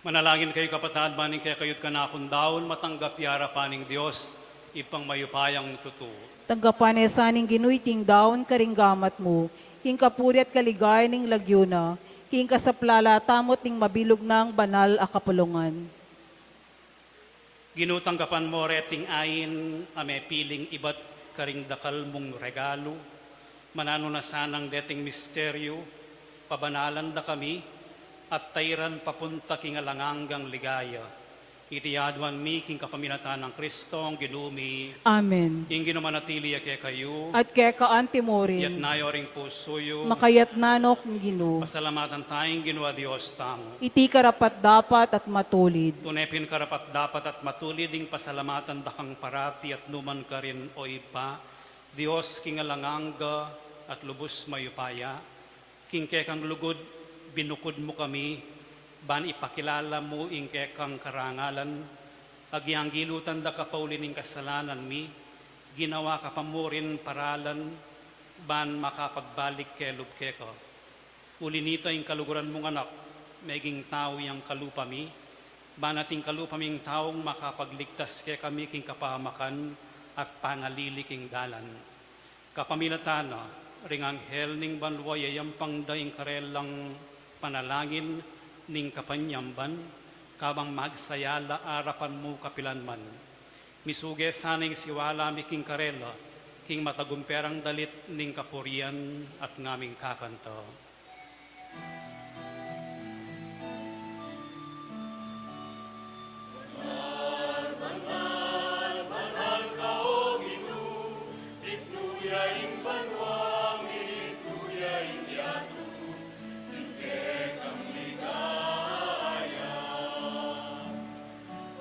Manalangin kayu, kapatad, ban ing kekayu't kanakung daun matanggap ya arapan ning Dios, Ibpang mayupayang tutu. Tanggapan ne sa ning Ginu iting daun karing gamat mu, king kapurian at kaligayan ning lagyu na, king kasaplalan tamu at ning mabilug nang banal a kapulungan. Ginu, tanggapan mu reting ain a mepiling ibat karing dakal mung regalu, mananu na sanang deting misteryu, pabanalan da kami, at tairan papunta king alang anggang ligaya. Iti aduan mi king kapamilatan nang Kristong Ginu mi. Amen. Ing Ginu manatili ya kekayu. At keka anti mu rin. Iyatas yu ring pusu yu. Makayatas no king Ginu. Pasalamatan taya ing Ginu a Dios tamu. Iti karapat-dapat at matulid. Tune pin karapat-dapat at matulid ing pasalamatan da kang parati at nukarin man, O Ibpa, Dios king alang angga at lubus mayupaya. King kekang lugud binukud mu kami, ban ipakilala mu ing kekang karangalan, agyang gilutan da ka pauli ning kasalanan mi, ginawa ka pa mu rin paralan, ban makapagbalik kelub keka. Uli nita ing kaluguran mung Anak, meging tau yang kalupa mi, ban ating kalupa ming taung makapagligtas kekami king kapamakan at pangalili king dalan. Kapamilatan na ring anghel ning banua, yayampang da ing karelang panalangin ning kapanyamban, kabang magsaya la arapan mu kapilan man. Misuge sana ing siwala mi king karela, king matagumperang dalit ning kapurian at ngaming kakanta.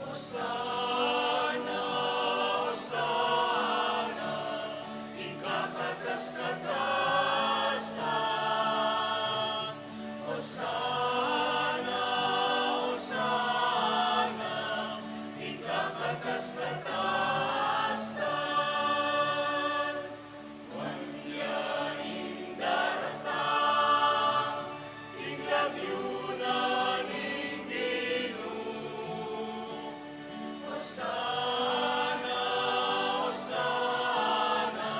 Osana, Osana, ing kakatas-katasan. Osana, Osana, ing kakatas-katasan. Nuan ya ing daratang, ing lagyu na ning Ginu. Osana, Osana,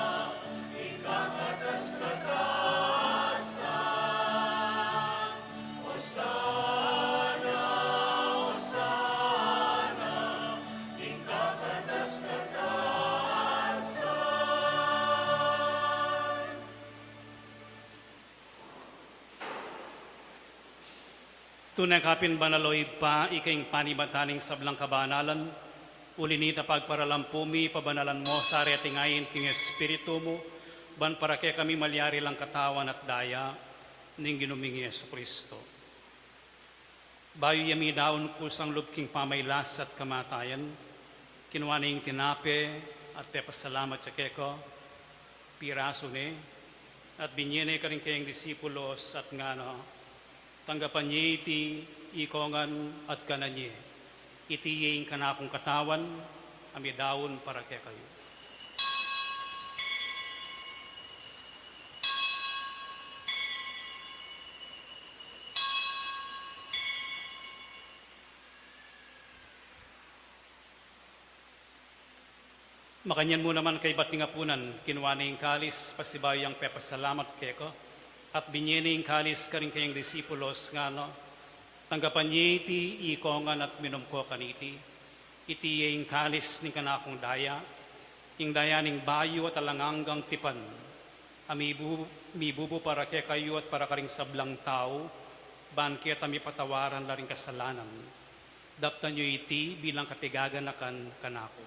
ing kakatas-katasan. Osana, Osana, ing kakatas-katasan. Tune ka pin banal, O Ibpa, ika ing panibatan ning sablang kabanalan. Uli nita pagparalampu mi, pabanalan mu sa reting ain king Espiritu mu, ban para kekami malyari lang katawan at daya ning Ginu ming Jesucristo. Bayu ya midaun kusang lub king pamailas at kamatayan, kinua ne ing tinape at pepasalamat ya keka, pirasu ne, at binye ne karing kayang disipulos at ngana, tanggapan ye iti ikongan at kanan ye. Iti ya ing kanakung katawan a midaun para kekayu. Makanyan mu naman kaybat ning apunan, kinua ne ing kalis, pasibayu yang pepasalamat keka, at binye ne ing kalis karing kayang disipulos, ngana, tanggapan ye iti ikongan at minum ko kaniti. Iti ya ing kalis ning kanakung daya, ing daya ning bayu at alang anggang tipan, a mibu-, mibubu para kekayu at para karing sablang tau, ban keta mipatawaran la ring kasalanan. Daptan yu iti bilang kapigaganakan kanaku.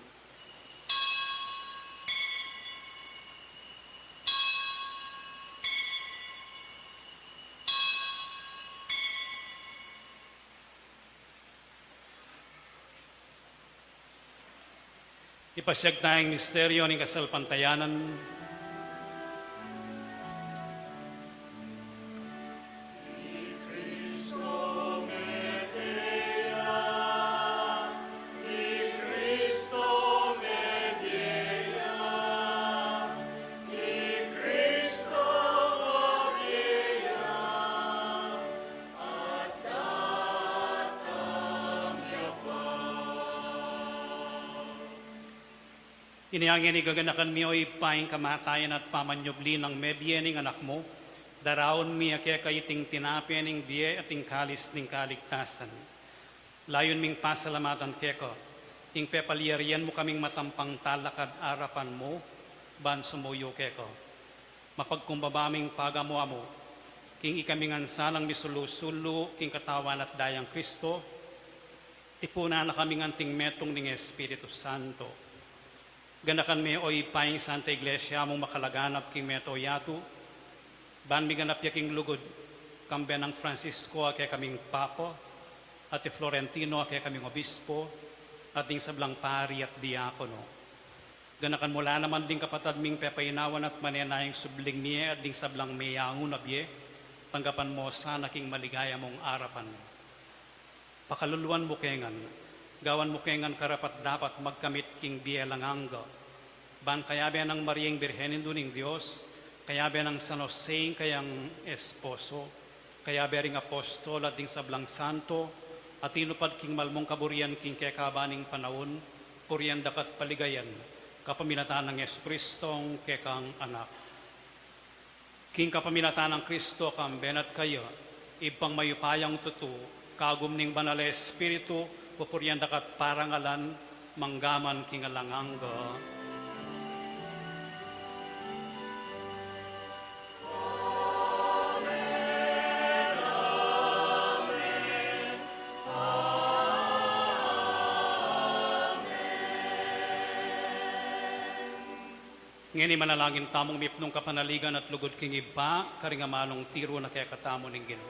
Ipasiag taya ing misteryo ning kasalpantayanan. Inya ngeni gaganakan mi, o Ibpa, ing kamatayan at pamanyubli nang mebie ning Anak mu, daraun mi keka iting tinape ning bie at ing kalis ning kaligtasan. Layun ming pasalamatan keka ing pepalyarian mu kaming matampang talakad arapan mu ban sumuyu keka. Mapagkumbaba ming pagamu-amu king ikami ngan sanang misulu-sulu king Katawan at Dayang Kristo, tipunan na kaming anting metung ning Espiritu Santo. Ganakan me, o Ibpa, ing Santa Iglesia mung makalaganap king mabilug a yatu, ban miganap ya king lugud, kambe nang Francisco a kekaming Papa, at i Florentino a kekaming Obispo, at ding sablang pari at diakono. Ganakan mu la naman ding kapatad ming pepainawan at manenayang subling mie at ding sablang meyangu na bie, tanggapan mu sana king maligaya mung arapan. Pakaluluan mu ke ngan, gawan mu ke ngan karapat-dapat magkamit king bie alang angga. Ban kayabe nang Mariang Birhen, Indu ning Dios, kayabe nang San Jose ing kayang esposo, kayabe ring apostol at ding sablang santo, a tinupad king malmung kaburian king kekaban ning panaun, purian da ka at paligayan, kapamilatan nang Jesucristong kekang Anak. King kapamilatan nang Kristo, kambe na at kaya, Ibpang mayupayang tutu, kagum ning Banal a Espiritu, pupurian da ka at parangalan, mangga man king alang angga. Ngeni manalangin tamung mipnung kapanaligan at lugud king Ibpa, karing amanung tiru na kekatamu ning Ginu.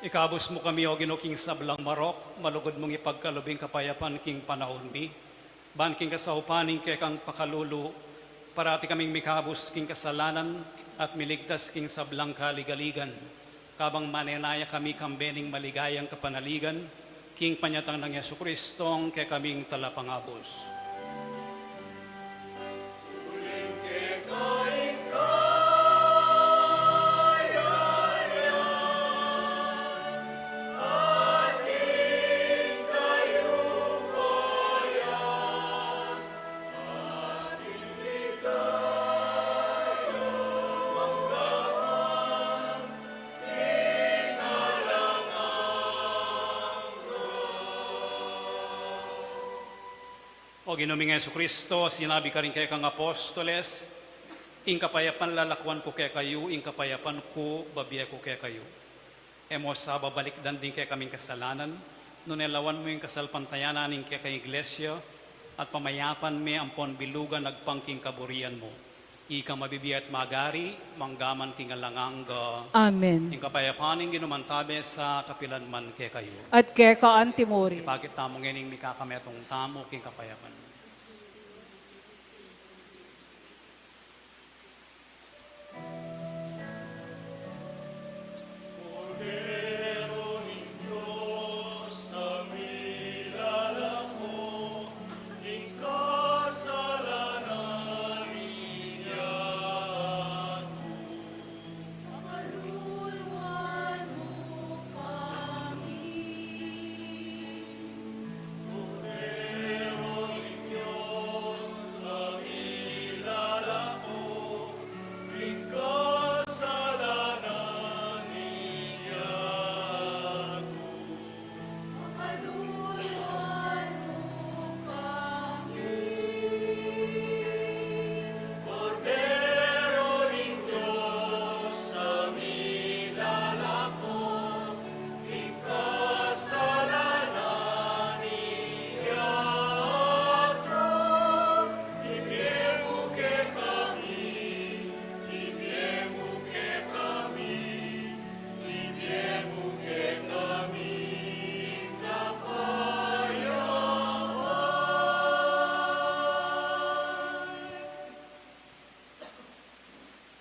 Ikabus mu kami, O Ginu, king sablang marok, malugud mung ipagkalub ing kapayapan king panaun mi. Ban king kasaupan ning kekang pakalulu, parati kaming mikabus king kasalanan at miligtas king sablang kaligaligan, kabang manenaya kami kambe ning maligayang kapanaligan, king panyatang nang Jesucristong kekaming Talapangabus. O Ginu ming Jesucristo, sinabi karing kekang apostoles, ing kapayapan lalakuan ku kekayu, ing kapayapan ku babie ku kekayu. E mu sa babalikdan ding kekaming kasalanan, nune lawan mu ing kasalpantayanan ning kekang Iglesia, At pamayapan me ampon bilugan agpang king kaburian mu. Ika mabibie at magari, mangga man king alang angga. Amen. Ing kapayapan ning Ginu mantabe sa kapilan man kekayu. At keka antimurin. Ipakit tamu ngening mikakametung tamu king kapayapan.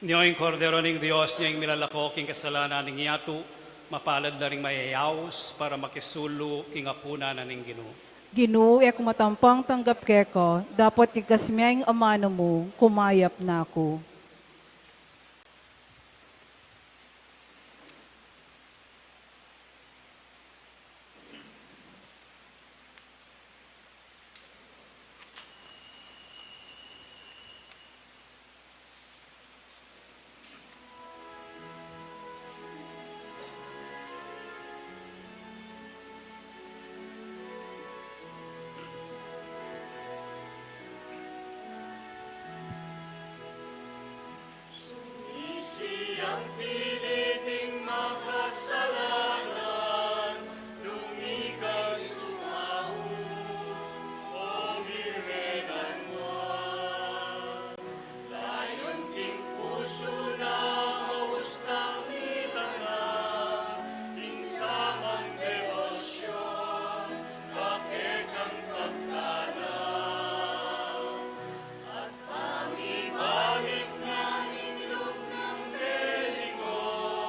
Nyo ing Kordero ning Dios, nyo ing milalako king kasalanan ning yatu, mapalad la ring mayayaus para makisulu king apunan na ning Ginu. Ginu, e ku matampang tanggap keka, dapot ikas me ing amanu mu, kumayap na ku. Sumisi ang piliting makasalanan, nung ika'y sumahu, o Birhen a Nuan. Layun king pusu na, maustang mitana ing samang debosyon, bakekang pagkalam. At pamibalik na ning lub nang melingo,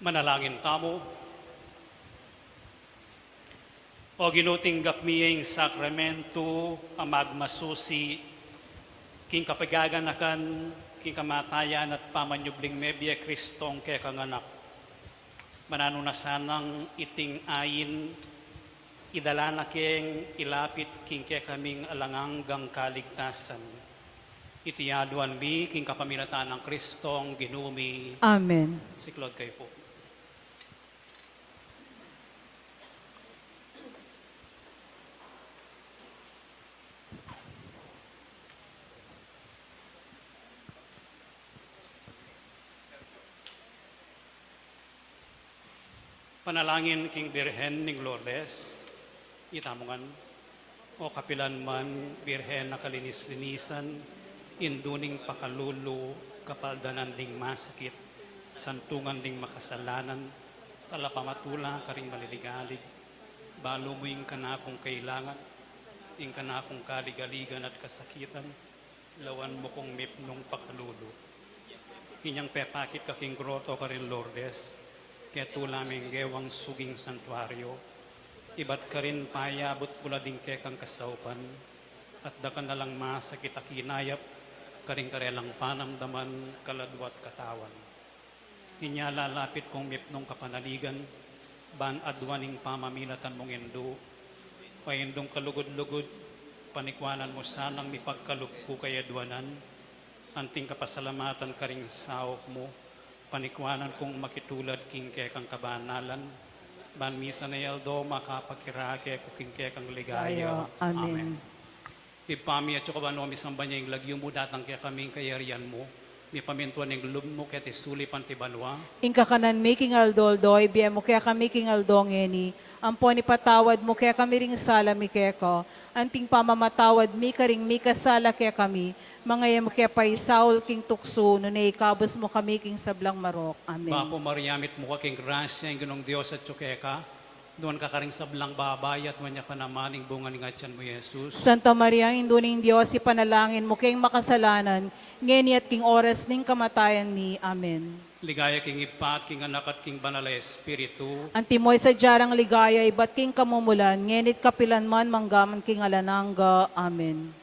Manalangin tamu. O Ginu, tinggap mi ing sakramentu a magmasusi king kapaganakan, king kamatayan at pamanyubling mebie Kristong kekang Anak. Mananu na sanang iting ain, idala na keng ilapit king kekaming alang anggang kaligtasan. Iti aduan mi king kapamilatan nang Kristong Ginu mi. Amen. Siklaud kayu pu. Panalangin king Birhen ning Lourdes. Itamu ngan. O kapilan man Birhen a kalinis-linisan, indu ning pakalulu, kapaldanan ding masakit, santungan ding makasalanan, talapamatula karing maliligalig, balu mu ing kanakung kailangan, ing kanakung kaligaligan at kasakitan, lawan mu kung mipnung pakalulu. Inyang pepakit ka king groto karin Lourdes, ketula ming gewang suging santuario, ibat karin payabut bula ding kekang kasaupan, at da ka na lang masakit a kinayap karing karelang panamdaman, kaladua at katawan. Inya lalapit kung mipnung kapanaligan, ban aduan ing pamamilatan mung indu, o Indung kalugud-lugud, panikuanan mu sanang mipagkalub ku kayaduanan, anting kapasalamatan karing saup mu, panikuanan kung makitulad king kekang kabanalan, ban misan a aldo makapakirake ku king kekang ligaya. Amen. Amen. Ibpa mi, atsu ka banua, misamban ya ing lagyu mu, datang kekami ing kayarian mu, mipamintuan ing lub mu keti sulip anti banua. Ing kakanan mi king aldo-aldo ibie mu kekami king aldo ngeni, ampon ipatawad mu kekami ring sala mi keka, anting pamamatawad mi karing mikasala kekami, manga e mu ke paisaul king tuksu, nune ikabus mu kami king sablang marok. Amen. Bapu Maria, mitmu ka king grasya, ing Ginung Dios atsu keka, nuan ka karing sablang babai at nuan ya pa naman ing bunga ning atian mu, Jesus. Santa Maria, Indu ning Dios, ipanalangin mu keng makasalanan, ngeni at king oras ning kamatayan mi. Amen. Ligaya king Ibpa, king Anak, at king Banal a Espiritu. Antimo ing sadya rang ligaya, ibat king kamumulan, ngeni at kapilan man, manggaman king alang angga. Amen.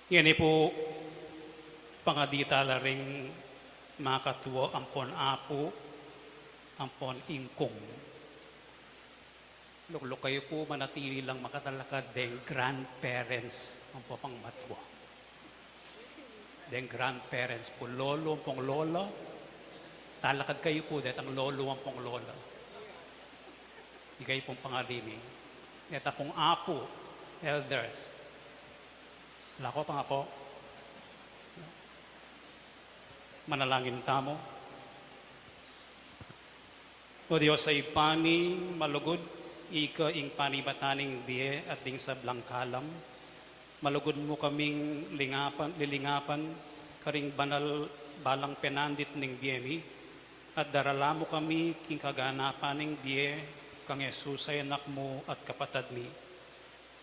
Ngeni pu, pangadi tala ring makatua ampon apu, ampon ingkung. Lukluk kayu pu, manatili lang makatalakad deng grandparents ampong pangmatua. Deng grandparents pu, lolo ampong lola. Talakad kayu pu, detang lolo ampong lola. Ikayu pung pangadi mi. Deta pung apu, elders. Lako, pangapo. Manalangin tamu. O Dios a Ibpa mi, malugud, ika ing panibatan ning bie at ding sablang kalam. Malugud mu kaming lingapan, lilingapan karing banal balang penandit ning bie mi, at darala mu kami king kaganapan ning bie kang Jesus a Anak mu at Kapatad mi.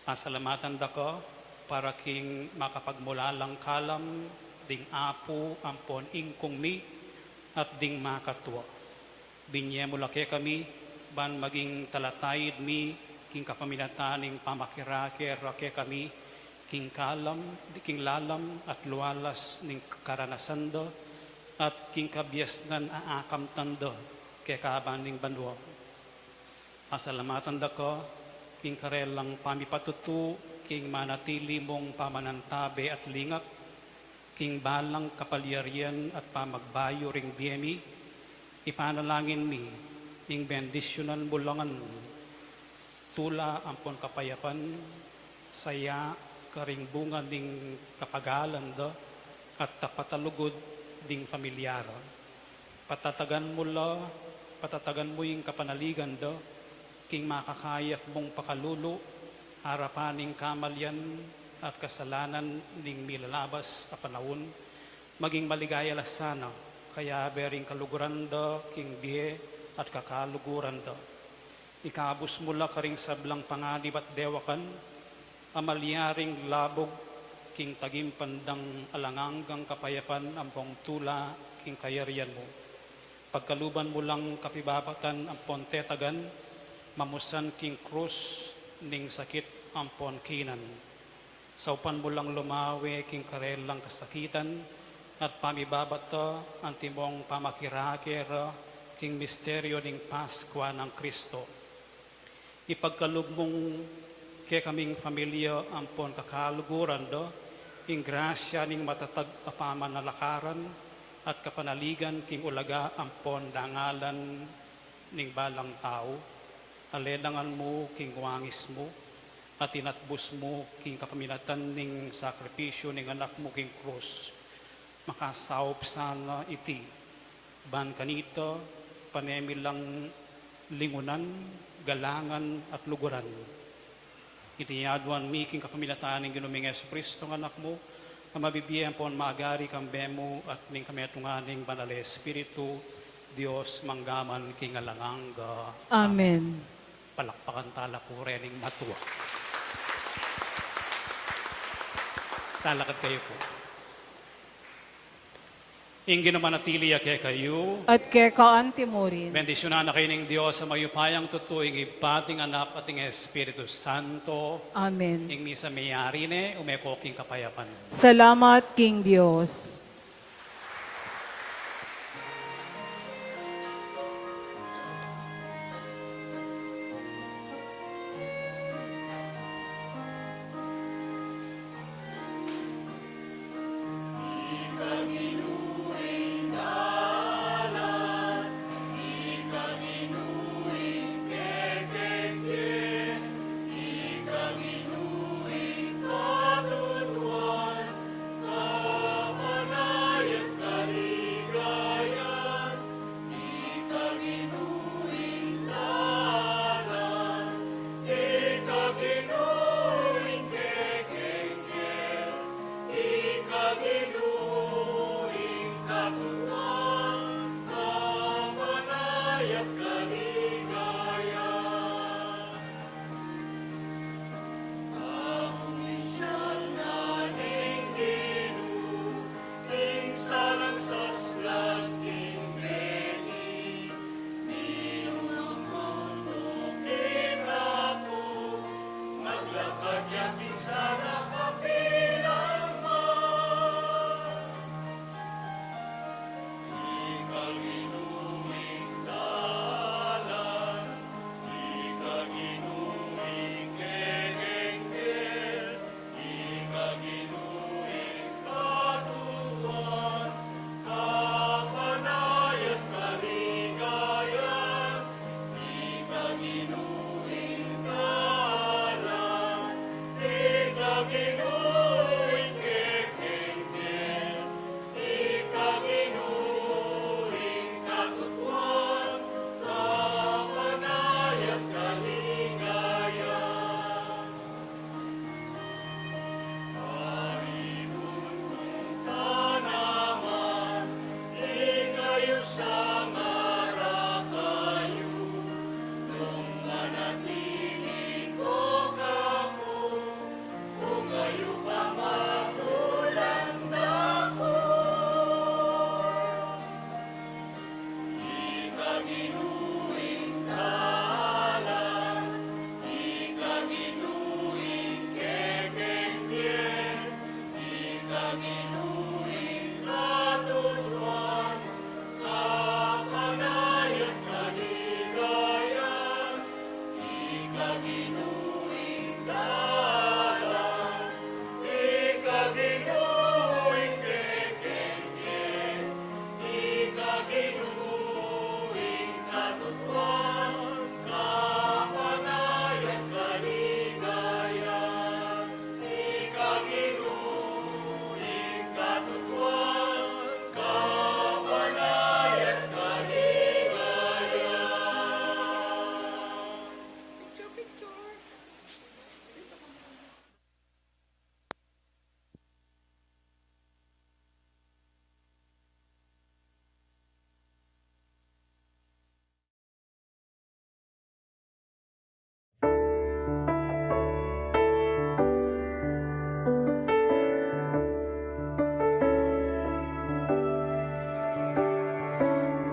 Pasalamatan da ka para king makapagmulalang kalam ding apu ampon ingkung mi at ding makatua. Binie mu la kekami ban maging talataid mi king kapamilatan ning pamakirake ra kekami king kalam, king lalam at lualas ning karanasan da at king kabiasnan a akamtan da kekaban ning banua. Pasalamatan da ka king karelang pamipatutu king manatili mung pamanantabe at lingat king balang kapalyarian at pamagbayu ring bie mi. Ipanalangin mi ing bendisyunan mu la ngan tula ampon kapayapan, saya karing bunga ning kapagalan da at tapat a lugud ding familia ra. Patatagan mu la, patatagan mu ing kapanaligan da king makakayap mung pakalulu arapan ning kamalian at kasalanan ning milalabas a panaun. Maging maligaya la sana kayabe ring kaluguran da king bie at kakaluguran da. Ikabus mu la karing sablang panganib at dewakan a malyaring labug king tagimpandang alang anggang kapayapan ampong tula king kayarian mu. Pagkaluban mu lang kapibabatan ampon tetagan mamusan king krus ning sakit ampon kinan. Saupan mu lang lumawe king karelang kasakitan at pamibabata antimong pamakirake ra king misteryo ning Paskwa nang Kristo. Ipagkalub mung kekaming familia ampon kakaluguran da ing grasya ning matatag a pamanalakaran at kapanaligan king ulaga ampon dangalan ning balang tau. Alelangan mu king wangis mu at inatbus mu king kapamilatan ning sakripisyu ning Anak mu king krus. Makasaup sana iti ban kanita pane mi lang lingunan, galangan at luguran. Iti aduan mi king kapamilatan ning Ginu ming Jesucristo nga Anak mu, a mabibie ampon magari kambe mu at ning kametungan ning Banal a Espiritu, Dios mangga man king alang angga. Amen. Palakpakan tala pu ring matua. Talakad kayu pu. Ing Ginu manatili ya kekayu. At keka anti mu rin. Bendisyunan na kayu ning Dios a mayupayang tutu, ing Ibpa, ing Anak, at ing Espiritu Santo. Amen. Ing misa meyari ne, ume ko king kapayapan. Salamat king Dios.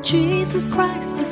Jesus Christ, the